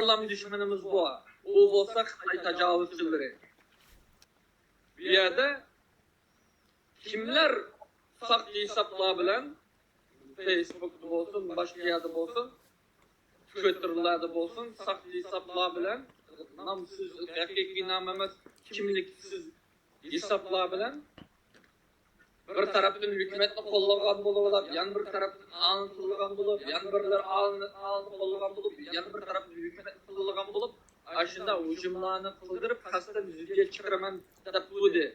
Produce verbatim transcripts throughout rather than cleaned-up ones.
ساغلام دۈشمىنىمىز بار. ئۇ بولسا خىتاي تاجاۋۇزچىلىرى. بۇ يەردە كىملەر ساختا ھېسابلار بىلەن فېيسبۇكتا بولسۇن، باشقا يەردە بولسۇن، تىۋىتتېرلاردا بولسۇن، ساختا ھېسابلار بىلەن نامسىز، ھەقىقىي نام ئەمەس، كىملىكسىز ھېسابلار بىلەن بىر تەرەپتىن ھۆكۈمەتنى قوللىغان بولۇپ، يەنە بىر تەرەپتىن ئالنى قوللىغان بولۇپ، يەنە بىرلەر ئالنى، ئالنى قوللىغان بولۇپ، يەنە بىر تەرەپتىن ھۆكۈمەتنى قوللىغان بولۇپ، ئاشۇنداق ھۇجۇملارنى قىلدۇرۇپ، قەستەن ۋىدېئو چىقىرىمەن دەپ تۇردى.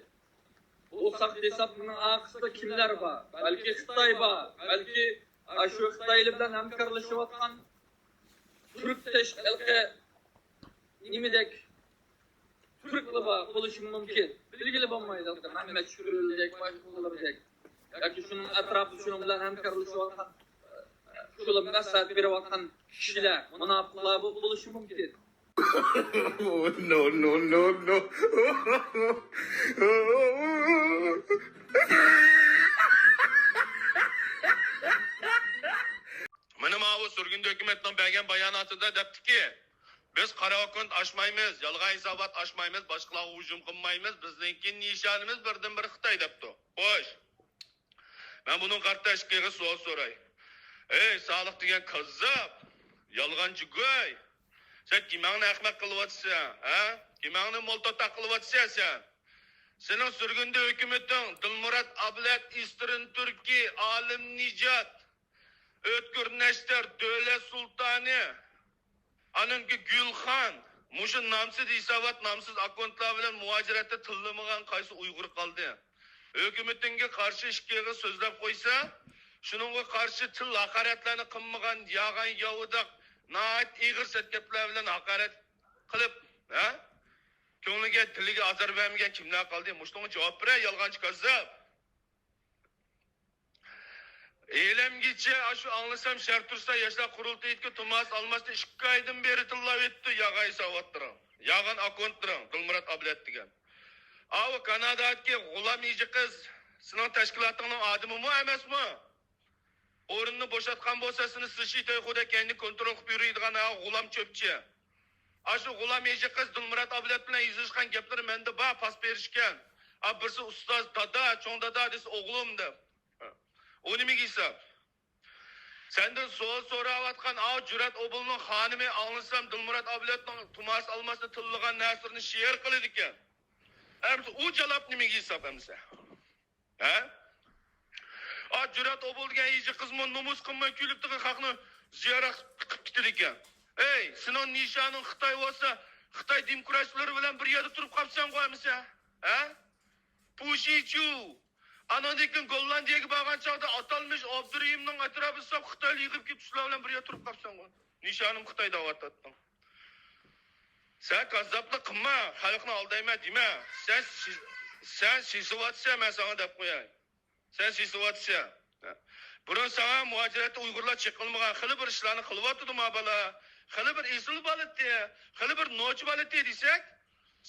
بۇ ساختا ھېسابنىڭ ئارقىسىدا كىملەر بار؟ بەلكى خىتاي بار، بەلكى ئاشۇ خىتايلار بىلەن ھەمكارلىشىۋاتقان تۈرك تەشكىلاتى نېمىدەك تۈركلەر بار بولۇشى مۇمكىن. بىلگىلى بولمايدۇ. مەمەت شۈكۈرلىدەك، باشقىلاردەك. ياكى شۇنىڭ ئەتراپىدا شۇنىڭ بىلەن ھەمكارلىشىۋاتقان، شۇلار مەسلىھەت بېرىۋاتقان كىشىلەر، مۇناپىقلار بۇ بولۇشى مۇمكىن. Oh, no, no, no, no. مانا ماۋۇ سۈرگۈندە ھۆكۈمەتنىڭ بەرگەن باياناتىدا دەپتىكى، بىز قارا ئاككونت ئاچمايمىز، يالغان ھېسابات ئاچمايمىز، باشقىلارغا ھۇجۇم قىلمايمىز، بىزنىڭكى نىشانىمىز بىردىنبىر خىتاي دەپتۇ. خوش. مەن بۇنىڭغا قارىتا ئىككى ئېغىز سوئال سوراي. ئەي، سالىق دېگەن كاززاپ، يالغانچى گۇي. سەن كىمەڭنى ئەخمەق قىلىۋاتىسەن، ھە؟ كىمەڭنى مول توتاق قىلىۋاتىسەن سەن. سېنىڭ سۈرگۈندە ھۆكۈمىتىڭ، دىلمۇرات ئابلەت، ئىستىرىن تۈركى، ئالىم نىجات، ئۆتكۈر نەشتەر، دۆلەت سۇلتانى، ئانىڭكى گۈلخان، مۇشۇ نامسىز ھېسابات، نامسىز ئاككونتلار بىلەن مۇھاجىرەتتە تىللىمىغان قايسى ئۇيغۇر قالدى؟ ھۆكۈمىتىڭگە قارشى ئىككى ئېغىز سۆزلەپ قويسا، شۇنىڭغا قارشى تىل ھاقارەتلەرنى قىلمىغان ياغان ياۋىداق، ناھايىتى ئېغىر سەتگەپلەر بىلەن ھاقارەت قىلىپ، ھە؟ كۆڭلىگە، دىلىگە ئازار بەرمىگەن كىملەر قالدى؟ مۇشۇنىڭغا جاۋاب بېرە، يالغانچى كاززاپ. ھېلىمگىچە ئاشۇ ئاڭلىسام شەرت تۇرسا ياشلار قۇرۇلتىيىدىكى توماس ئالماسنى ئىككى ئايدىن بېرى تىللاۋېتىپتۇ، ياغان ھېساباتلىرىڭ، ياغان ئاككونتلىرىڭ، دىلمۇرات ئابلەت دېگەن. ئاۋۇ كانادادىكى غۇلام ئىجى قىز سېنىڭ تەشكىلاتىڭنىڭ ئادىمىمۇ ئەمەسمۇ؟ ئورنىنى بوشاتقان بولسا سېنى سىشى تەيخۇدەك كەينىدىن كونترول قىلىپ يۈرىدىغان ھە غۇلام چۆپچى. ئاشۇ غۇلام ھېجى قىز دىلمۇرات ئابلەت بىلەن يېزىشقان گەپلىرى مەندە بار، پاس بېرىشكەن. ئا، بىرسى ئۇستاز دادا، چوڭ دادا دېسە ئوغلۇم دەپ. ئۇ نېمىگە ھېساب؟ سەندىن سوئال سوراۋاتقان ئاۋۇ جۈرئەت ئوبۇلنىڭ خانىمى ئاڭلىسام دىلمۇرات ئابلەتنىڭ توماس ئالماسنى تىللىغان نەرسىلىرىنى شېئىر قىلىدىكەن. ئەمسە ئۇ جالاپ نېمىگە ھېساب ئەمسە؟ ھە؟ ئا، جۈرئەت ئوبۇل دېگەن ھېجى قىزمۇ نومۇس قىلماي كۈلۈپ تېخى خەقنى زىيارەت قىلىپ كېتىدىكەن. ئەي، سېنىڭ نىشانىڭ خىتاي بولسا، خىتاي دېموكراتلىرى بىلەن بىر يەردە تۇرۇپ قاپسەنغۇ ئەمىسە؟ ھە؟ پۇشىچۇ. ئانىڭدىن كېيىن گوللاندىيەگە بارغان چاغدا ئاتالمىش ئابدۇرېھىمنىڭ ئەتراپىدا ساپ خىتايلار يىغىپ كېلىپ، شۇلار بىلەن بىر يەردە تۇرۇپ قاپسەنغۇ. نىشانىم خىتاي دەۋاتاتتىڭ. سەن كاززاپلىق قىلما، خەلقنى ئالدايمەن دېمە. سەن سى-، سەن سېسىۋاتىسەن، مەن ساڭا دەپ قوياي. سەن سېسىۋاتىسەن. بۇرۇن ساڭا مۇھاجىرەتتە ئۇيغۇرلار چېقىلمىغان، خېلى بىر ئىشلارنى قىلىۋاتىدۇ ما بالا. خېلى بىر ئېسىل بالا ئىدى، خېلى بىر نوچى بالا ئىدى دېسەك،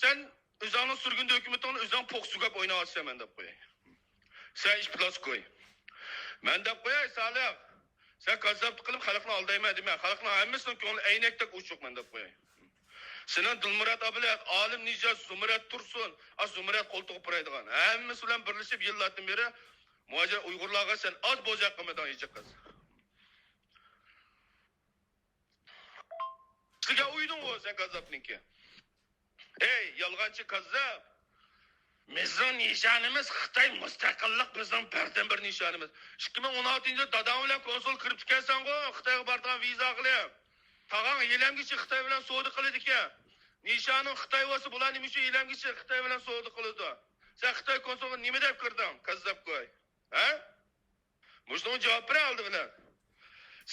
سەن ئۆزۈڭنىڭ سۈرگۈندە ھۆكۈمىتىڭنى ئۆزۈڭ پوق سۈگەپ ئويناۋاتىسەن، مەن دەپ قوياي. سەن ئىپلاسكوي. مەن دەپ قوياي، سالىھ. سەن كاززاپلىق قىلىپ خەلقنى ئالدايمەن دېمە. خەلقنىڭ ھەممىسىنىڭ كۆڭلى ئەينەكتەك ئوچۇق، مەن دەپ قوياي. سېنىڭ دىلمۇرات ئابلەت، ئالىم نىجات، زۇمرەت تۇرسۇن، ئا، زۇمرەت قولتۇقى پۇرايدىغان. ھەممىسى بىلەن بىرلىشىپ يىللاردىن بېرى مۇھاجىر ئۇيغۇرلارغا سەن ئاز بوزەك قىلمىدىڭ، ھېجى قىز. سىزگە ئۇيدۇڭغۇ سەن كاززاپنىڭكى. ئەي، يالغانچى كاززاپ! بىزنىڭ نىشانىمىز خىتاي مۇستەقىللىق بىزنىڭ بىردىنبىر نىشانىمىز. ئىككى مىڭ ئون ئالتىنچى يىلى داداڭ بىلەن كونسۇل كىرىپتىكەنسەنغۇ، خىتايغا بارىدىغان ۋىزا قىلىپ. تاغاڭ ھېلىمگىچە خىتاي بىلەن سودا قىلىدىكەن. نىشانىڭ خىتاي بولسا، بۇلار نېمە ئۈچۈن ھېلىمگىچە خىتاي بىلەن سودا قىلىدۇ؟ سەن خىتاي كونسۇلىغا نېمە دەپ كىردىڭ، كاززاپ گۇي؟ ھە؟ مۇشۇنىڭغا جاۋاب بېرە ئالدى بىلەن.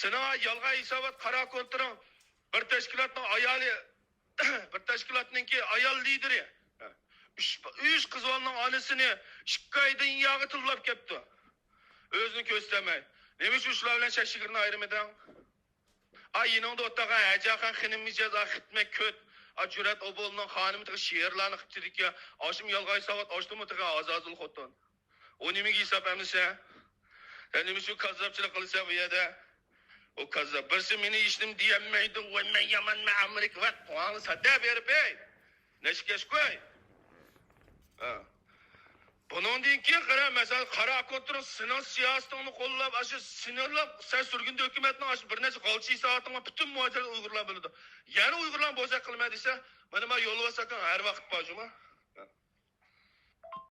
سېنىڭ يالغان ھېسابات قارا كونترىڭ بىر تەشكىلاتنىڭ ئايالى، بىر تەشكىلاتنىڭكى ئايال لىدىرى. ئۈچ، ئۈچ قىز بالىنىڭ ئانىسىنى ئىككى ئاي دۇنياغا تىللاپ كەپتۇ. ئۆزىنى كۆرسىتەلمەي. نېمە ئۈچۈن شۇلار بىلەن چەك چېگرىنى ئايرىمىدىڭ؟ ئا، يېنىڭدا ئولتۇرغان ھەجەخان خېنىم مىجەز، ئا، خىتمەت كۆت. ئا، جۈرئەت ئوبۇلنىڭ خانىمى تېخى شېئىرلارنى قىلىپ كېتىدىكەن. ئاشۇم يالغان ھېسابات ئاچتىمۇ تېخى ئازازىل خوتۇن. ئۇ نېمىگە ھېساب ئەمىسە؟ سەن نېمە ئۈچۈن كاززاپچىلىق قىلىسەن بۇ يەردە؟ ئۇ كاززاپ بىرسى مېنى ھېچنېمە دېيەلمەيدۇ، ۋاي مەن يامان، مەن ئامېرىكا، ۋاي قوڭاڭنى سادا بېرىپ، ھەي! نەشكەشكوي! ھە. بۇنىڭدىن كېيىن قارا، مەسىلەن، قارا كونترول سېنىڭ سىياسىتىڭنى قوللاپ، ئاشۇ سېنىڭلا سەن سۈرگۈندە ھۆكۈمەتنىڭ ئاشۇ بىر نەچچە غالچى سائىتىڭ بار، پۈتۈن مۇھاجىرلار ئۇيغۇرلار بىلىدۇ. يەنە ئۇيغۇرلارنى بوزەك قىلىمەن دېسە، مانا مانا يولۋاس ئاكاڭ ھەر ۋاقىت بار جۇما.